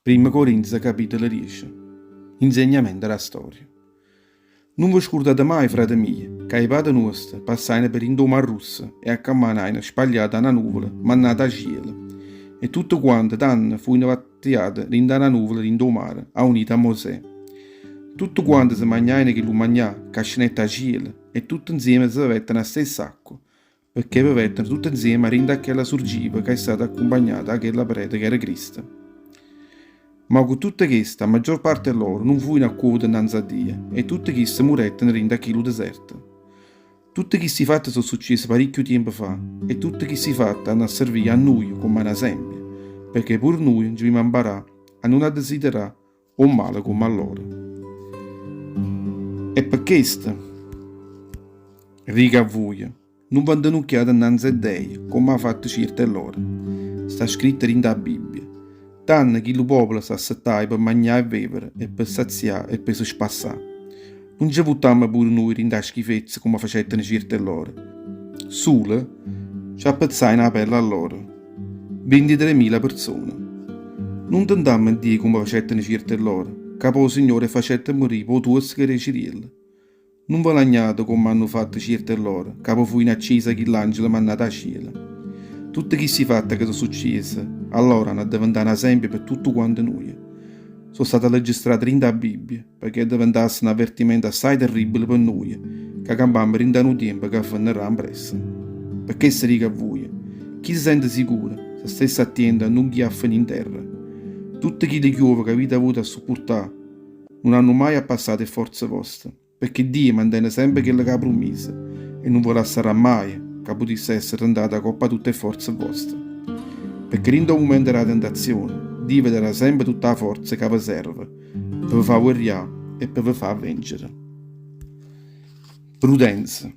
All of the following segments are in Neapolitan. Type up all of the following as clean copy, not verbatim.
Primma Corinze capitolo diece. Insegnamento d' 'a storia. Nun ve scurdate maje, frate mie, ca 'e pate nuoste passajeno pe dint' 'o Mar Russo e accammanajeno spagliate 'a na nuvola mannata 'a cielo, e tutte quante tanno fujeno vattiate dint' 'a na nuvola dint' 'o mare aunite a Mosè. Tutte quante se magnajeno chillu magnà ca scennette 'a cielo e tutte nzieme se vevetteno 'a stessa acqua, pecché vevetteno tutte nzieme 'a dint' 'a chella surgiva ca è stata accumpagnata 'a chella preta ch'era Cristo. Ma cu tutte chesto 'a maggior parte 'e loro nun fujeno accuovete nnanze a Dio e tutte chiste muretteno dint' 'a chillu deserto. Tutte chisti fatte so' succiese paricchio tiempo fa e tutte chisti fatte hanno a servì a nuje comm' 'a n'esempio, pecché pure nuje nce avimmo 'a 'mparà a nun addesiderà 'o mmale comm' 'a lloro. E pe chesto dico a vuje, Nun v'andenucchiate 'nnanze 'e dei, comm' 'a fatto cierte 'e loro. Sta scritto dint' 'a Bibbia. Tanno chillu popolo s'assettaje pe magnà e vevere e pe sazià e pe se spassà. Nun ce vuttammo pure nuje dint' 'a schifezza comme facetteno cierte 'e loro. Sulo ce appezzajeno 'a pelle a loro. Vintitremila perzone. Nun tentammo Dio comme facetteno cierte 'e loro, ca po' 'o Signore 'e facette murì p' 'o tuosseco d' 'e cirielle. Nun ve lagnate comm' hanno fatto cierte 'e lloro, ca po' fujeno accise 'a chill'angelo mannato 'a cielo. Tutte chisti fatte ca so' succiese, allora hanno addeventà n'esempio pe tuttu quante nuje. So' state registrate dint' 'a Bibbia, pecché addeventasse n'avvertimento assaje terribile pe nuje, ca campammo dint' 'a nu tiempo ca fennerà ampressa. Pe chesto dico a vuje, chi se sente sicuro, se stesse attiento a nun ghì a fenì 'nterra. Tutte chilli chiuove c'avite avuto a suppurtà, Nun hanno maje appassato 'e fforze voste, pecché Dio mantene sempe chello che ha prummiso e nun ve lassarrà maje ca putisse essere tentato 'a copp'a tutte 'e fforze voste. Pecché dint' 'o mumento d' 'a tentazione, Dio ve darà sempe tutta 'a forza ca ve serve pe ve fà guerrià e pe ve fà vencere. Prudenza.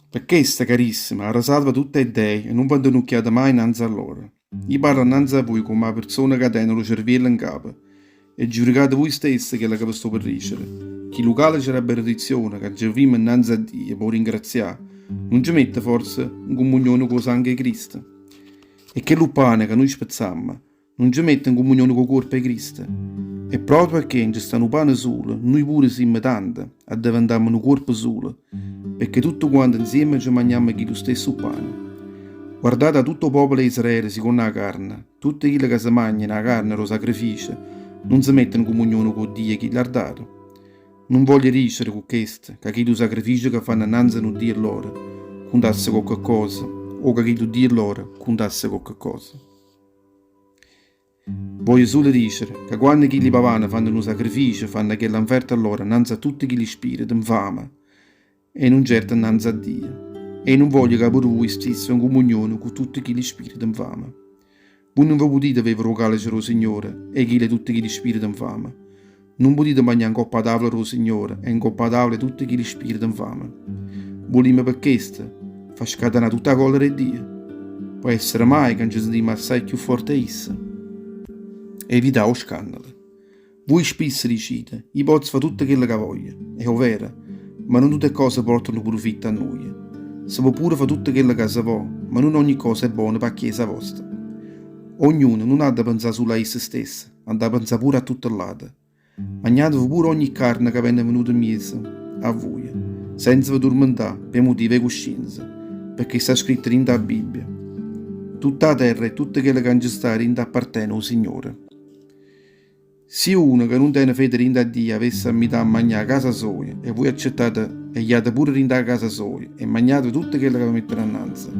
Pe chesto, carissime, arresateve tutte 'e dei e nun v'andenucchiate maje 'nnanze a loro. Io parlo annanze a vui comm' 'a perzona ca tene lu cerviello 'ncapo e giudicate vui stesse chello ca ve sto pe dicere. Chillu calice d' 'a benedizione ca nce vevimmo 'nnanze a Dio p' 'o ringrazià, nun ce mette forse 'ncomunione cu 'o sanghe 'e Cristo? E chellu ppane ca nuje spezzammo, nun ce mette 'ncomunione cu 'o cuorpo 'e Cristo? E proprio pecché nce sta nu pane sulo, nuje pure simmo tante, addeventammo nu cuorpo sulo, pecché tutte quante 'nzieme ce magnammo chillu stesso pane. Guardate a tutto 'o popolo 'e Israele siconno 'a carne, tutte chille ca se magnano 'a carne d' 'o sacrificio nun se mettono 'ncomunione cu 'o Dio 'e chill'artare. Nun voglio dicere cu chesto ca chillu sacrificio ca fanno 'nnanze a nu Dio lloro cuntasse cocche cosa o ca chillu Dio lloro cuntasse cocche cosa. Voglio sulo dicere ca quanno chilli pavane fanno nu sacrificio fanno chella 'nferta lloro 'nnanze a tutte chilli spiriti 'nfame e nun certo 'nnanze a Dio. E i' nun voglio ca pure vui stisse 'ncumunione cu tutte chilli spiriti 'nfame. Vui nun ve putite vevere 'o calice d' 'o Signore e chillo 'e tutte chilli spiriti 'nfame. Nun putite magnà 'ncopp' 'a tavula d' 'o Signore e 'ncopp' 'a tavula 'e tutte chilli spiriti 'nfame. Vulimmo pe chesto fa scatenà tutta 'a collera 'e Dio? Po' essere maje ca nce sentimmo assaje cchiù forte 'e isso? Evità 'o scannalo. Vui spisso dicite, Io pozzo fa tutto chello ca voglio. È overo, ma nun tutte 'e ccose portano prufitto a nuje. Se po' pure fa tutto chello ca se vo', ma nun ogni cosa è bona p' 'a chiesa vosta. Ognuno nun ha da penzà sulo a isso stesso, ha da penzà pure a tutte ll'ate. Magnateve pure ogni carne ca vene venuta 'mmiezo a vuje, senza ve turmentà pe motive 'e cuscienza, pecché sta scritto dint' 'a Bibbia, Tutta 'a terra e tutto chello ca nce sta dinto appartene ô Signore. Si uno ca nun tene fede dint' a Dio avesse ammità a magnà 'a casa soja e vuje accettate e jate pure dint' 'a casa soja e magnate tutto chello ca ve metteno annanze,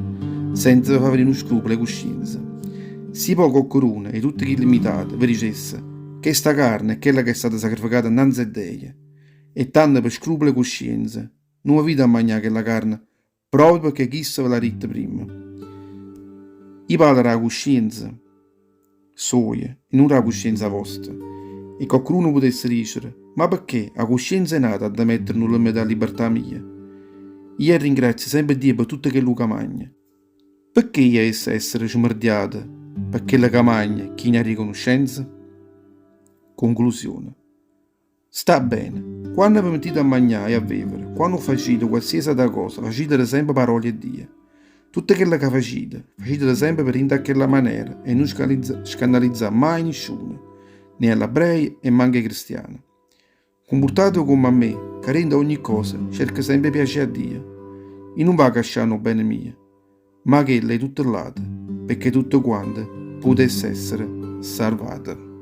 senza ve fa venì nu scrupolo 'e cuscienza. Si po' coccheduno 'e tutte chille mmitate ve dicesse, Chesta carne è chella ca è stata sacrificata 'nnanze 'e deje, e tanno pe scrupolo 'e cuscienza nun v'avite a magnà chella carne proprio pecché chisto ve l'ha ditto primma. Io parlo d' 'a cuscienza soja e nun d' 'a cuscienza vosta. E quaccuno putesse dicere, Ma pecché 'a cuscienza 'e n'ato ha da mettere nu limite â libertà mia? Io ringrazio sempe Dio pe tutto chello ca magno. Pecché io avesse a essere smerdiato pe chello ca magno chino 'e riconoscenza? Conclusione. Sta bene, quanno ve mettite a magnà e a vevere, quanno facite qualsiasi ata cosa, facitelo sempe p' 'a gloria 'e Dio. Tutto chello ca facite, facitelo sempe pe dint' 'a chella manera e nun scannalizzà maje nisciuno. Né all'abrei e manco 'e cristiane. Cumpurtateve comm' a me, ca dint' a ogni cosa cerco sempe 'e piacè a Dio. I' nun vaco ascianno 'o bene mio, ma chello 'e tutte ll'ate, pecché tutte quante putesse essere sarvate.